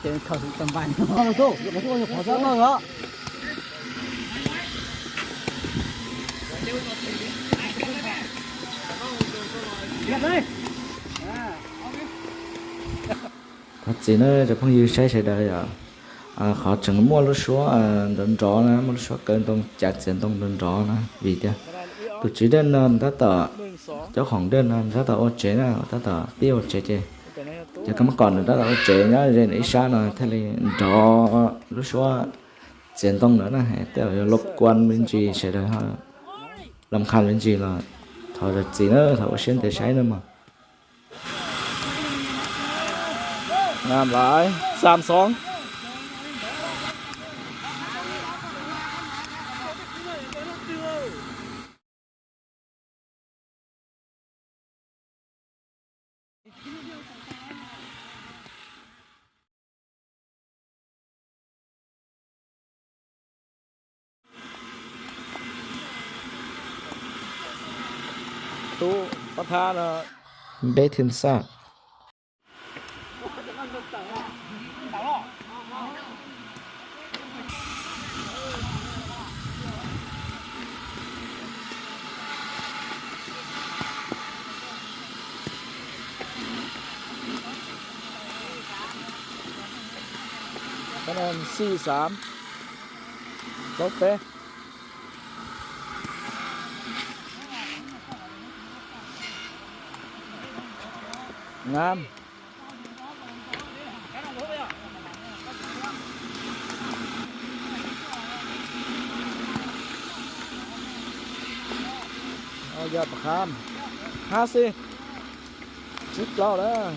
ເຈົ້າເຂົ້າສຳບາຍ ເອົາໂຕ ເອົາໂຕ ເອົາໂຕ ເອົາໂຕ ເຮັດເລີຍ. ພາສີເນີ ຈະເພິ່ງຢືນໃຊ້ໃຊ້ໄດ້ອະ ອາ ຂໍຈຶ່ງມົ້ວລູກຊົ່ວ ອາ ດອນໆ ນະ ມົ້ວລູກຊົ່ວເກີນຕົງຈາກເສັ້ນຕົງດອນໆ ນະ ວີດຽ ຕູຈີເດີນນະ ຕາຕາ ເຈົ້າຂອງເດີນນະ ຕາຕາໂອເຈນະ ຕາຕາ ປີໂອເຈເຈ ຈາກກຳມະກອນ ຕາຕາໂອເຈນະ ເຣນອີຊານະ ທະເລດອ ລູກຊົ່ວ ເສັ້ນຕົງເດີນນະ ແຕ່ຢ່າລົບກວນວິນຈີໃຊ້ໄດ້ ລຳຄານວິນຈີລະ ເທົ່າຈີເນີ ເທົ່າໂອເຊນເຕໃຊ້ເນີມາ. ງາມຫຼາຍ ສາມສອງ. ຕູ້ປະທານ ເບທິນຊາ ຄະແນນ ສີ່ສາມ ຕົກເຕະ ງາມ. ເອົາ ຍອດປະຄາມ ຫ້າສິບ ສິບເກົ້າແລ້ວ.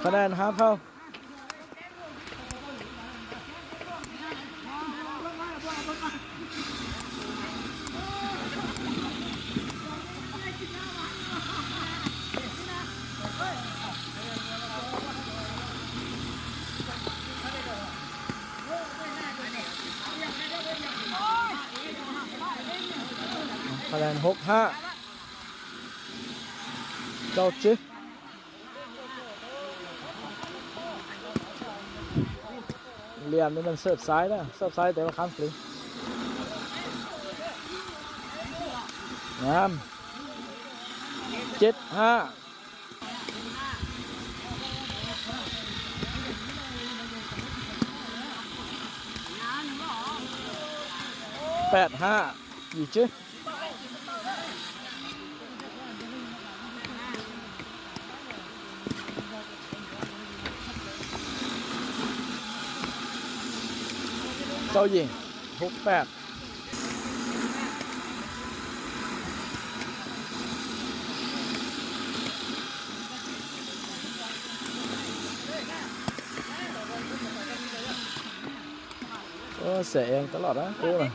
ຄະແນນຫ້າເທົ່າ. ຄະແນນຫົກຫ້າ ເຈົ້າຈິ. ຫຼ່ຽມນີ້ມັນເສີບຊ້າຍນະ ເສີບຊ້າຍແຕ່ວ່າຂ້າມຟຣີ ງາມ ເຈັດຫ້າ ແປດຫ້າ ອີຈິ. ເຈົ້າຍິງ ຫົກແປດ. ໂອ້ ເສຍເອງຕະຫຼອດນະ ໂກນະ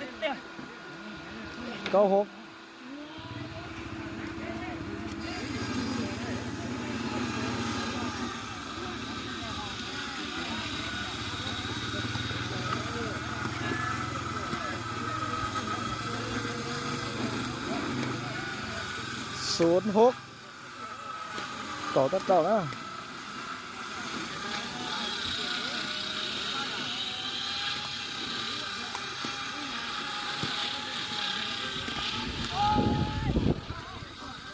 ເກົ້າຫົກ. ສູນຫົກ ຕໍ່ຕັດເຈົ້ານະ.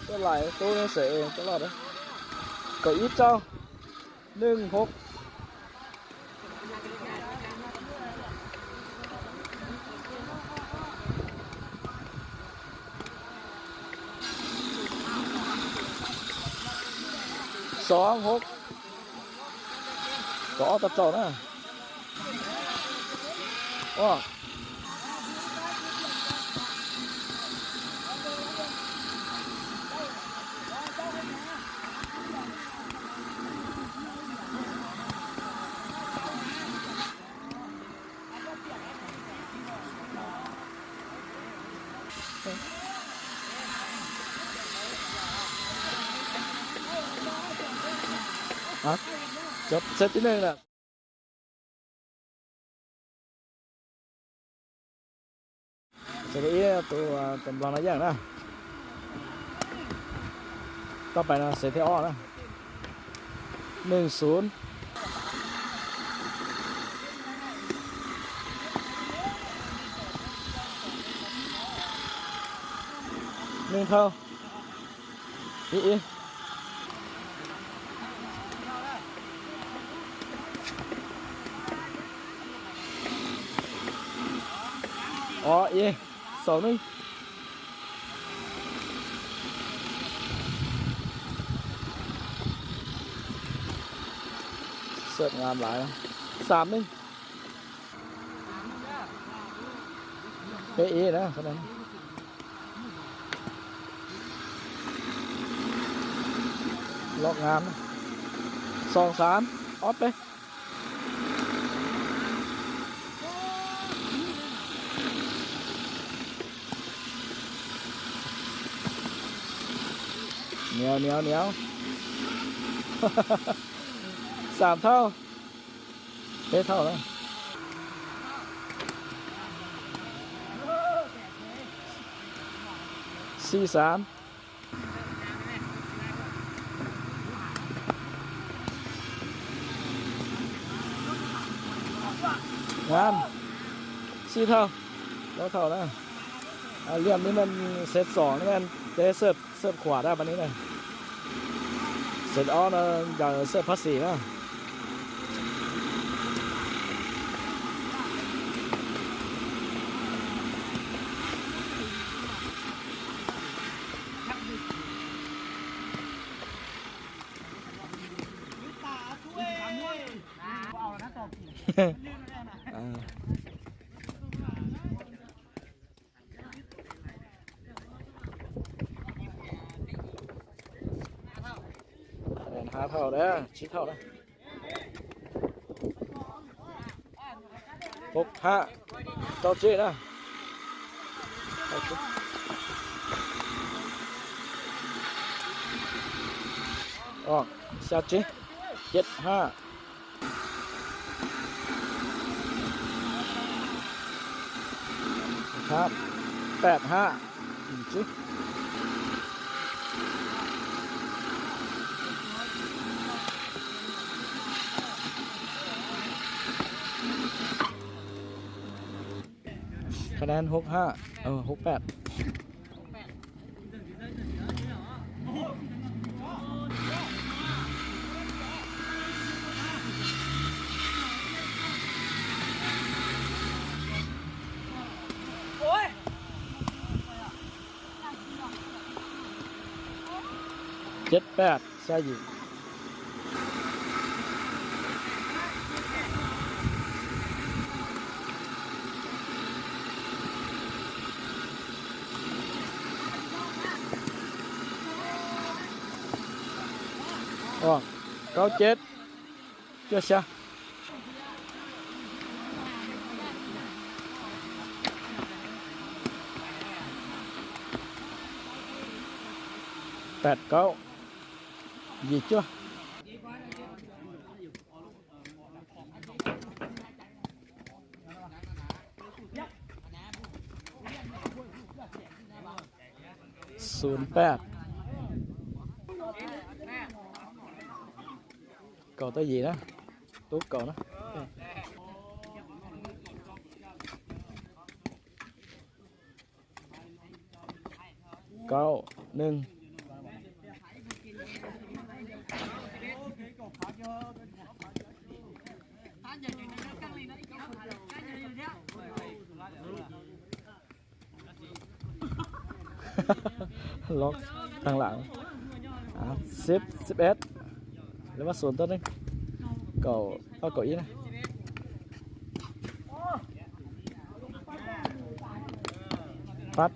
ສ່ວນຫຼາຍໂຕນີ້ເສຍເອງຕະຫຼອດເດ້ ເກົ້າອີກເຈົ້າ ໜຶ່ງຫົກ. ສອງຫົກ ກໍອອກຕັດເຈົ້ານະ ອອກ. ຮະ ຈົບເຊດທີໜຶ່ງແລ້ວ. ເຊເທເອ ໂຕກຳລັງນາຍະນະ. ຕໍ່ໄປນະ ເຊເທອໍ ນະ ໜຶ່ງສູນ. ໜຶ່ງເທົ່າ. ອີ ອີ ອໍ ອີ ສອງໜຶ່ງ. ເສີບງາມຫຼາຍນະ. ສາມໜຶ່ງ. ເປເອນະ ຂະແນນ ລັອກງາມນະ. ສອງສາມ ອອດໄປ. ໜຽວ ໜຽວ ໜຽວ. ສາມເທົ່າ. ເປເທົ່າແລ້ວ. ສີ່ສາມ. ງາມ. ສີ່ເທົ່າ. ເກົ້າເທົ່າແລ້ວ. ອ່າ ຫຼ່ຽມນີ້ແມ່ນເຊັດສອງນີ້ແມ່ນຈະໄດ້ເສີບ ເສີບຂວາໄດ້ບາດນີ້ນະ. ເຊັດອອກນະ ຢາກເສີບພາສີນະ. ອ່າ ຄະແນນຫ້າເທົ່າເດີ ສີ່ເທົ່າເດີ. ຫົກຫ້າ ຕໍ່ເຈນະ. ອອກ ຊາເຈ ເຈັດຫ້າ. ຄັບ ແປດຫ້າ. ຄະແນນຫົກຫ້າ ເອີ ຫົກແປດ. ເຈັດແປດ ຊາຍຍິງ. ອອກ ເກົ້າເຈັດ. ເກີດຊະ ແປດເກົ້າ. ຢີຈັວ. ສູນແປດ. ເກົ້າຕໍ່ຢີນະ ຕຸກເກົ້ານະ. ເກົ້າໜຶ່ງ. ລັອກທາງຫຼັງ. ອ່າ ສິບ ສິບເອັດ ຫຼືວ່າສູນຕໍ່ໜຶ່ງ. ເກົ້າ ເກົ້າ ເກົ້າອີກນະ. ປັດ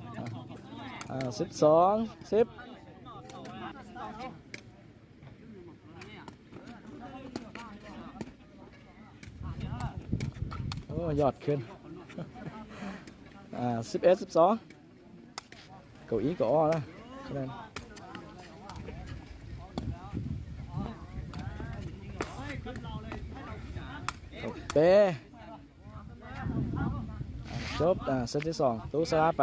ອ່າ ສິບສອງ ສິບ. ໂອ້ ຍອດຂຶ້ນ. ອ່າ ສິບເອັດ ສິບສອງ. ເກົ້າອີກະອໍນະ ຄະແນນ. ເປັນ ຈົບ ອ່າ ເຊັດທີສອງ ຕູ້ຊະນະໄປ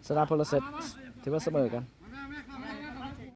ຊະນະຄົນລະເຊັດ ຖືວ່າສະເໝີກັນ.